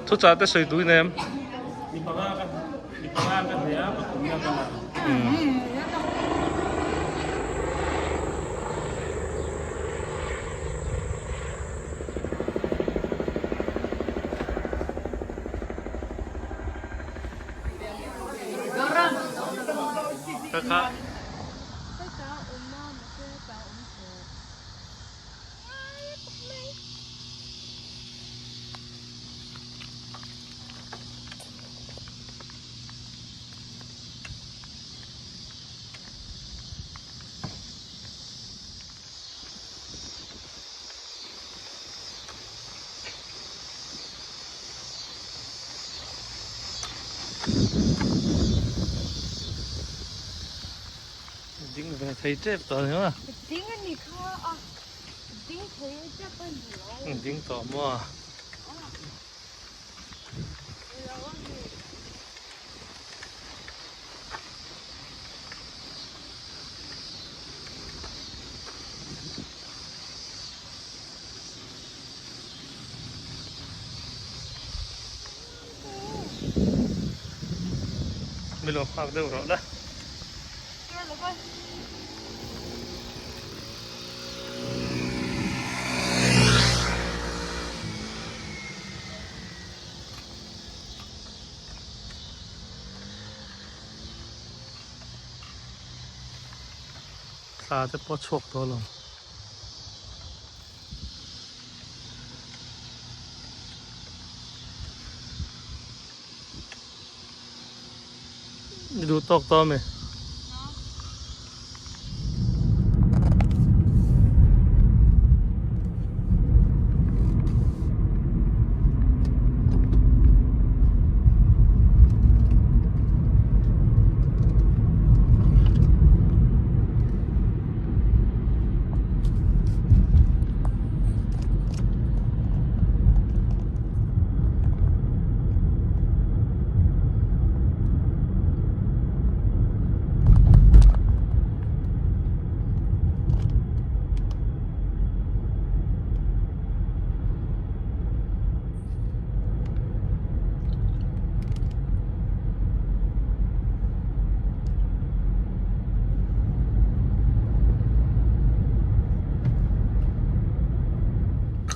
Thuchah te sawi tui nem. Kha kha. Ding ve thei tep tawh ani maw? Ding a ni kha a, ding thei tep a ni lo. Ding tawh maw? Mi lo nghak deuh rawh la. Thla te pawh a chhuak tawh lo. I duh tawk tawh ami?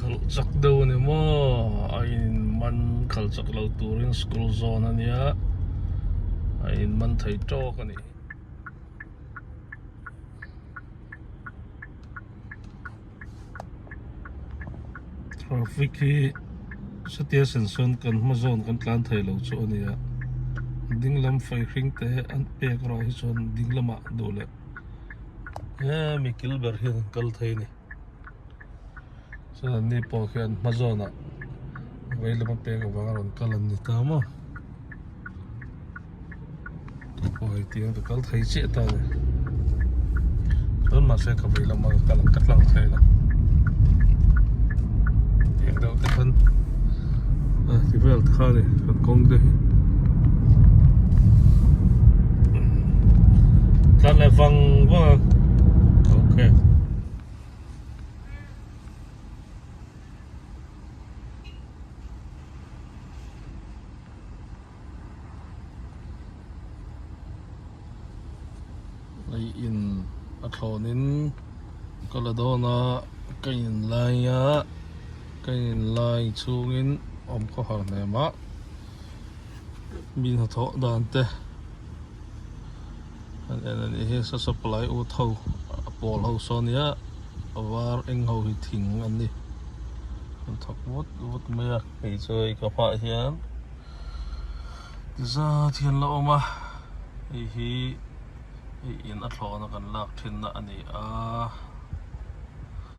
Khalh chak deuh a ni maw a in man khalh chak lo turin school zawn a nia a in man thei tawk a ni. Traffic hi satia sen sawn kan hma zawn kan tlan thei lo chu a ni a ding lam fei hring te an pek erawh hi chuan ding lamah duh leh hemi kil ber hian an kal thei a ni chuan an ni pawh khian hma zawnah vei lama pek avanga rawn kal an ni ta maw. Awi tiang ka kal thei chiah ta ni chuan mahse ka vei lama ka kal ang ka tlang thei lo tiang deuh te khan a ti vel te kha ni kan kawng te hi tlan leh vang vang a okay. Hei in a thlawn in ka la dawn a ka in lai a ka in lai chhung in awm khaw har hnem a mi hnathawh dan te an en a nih hi supply ut ho a pawl ho saw nia a var eng ho hi thing an ni an thawk vut vut mai a hei chu hei ka hmaah hian. Ti zat hian la awm a hei hi hei in a thlawhna kan lak thinna a ni a.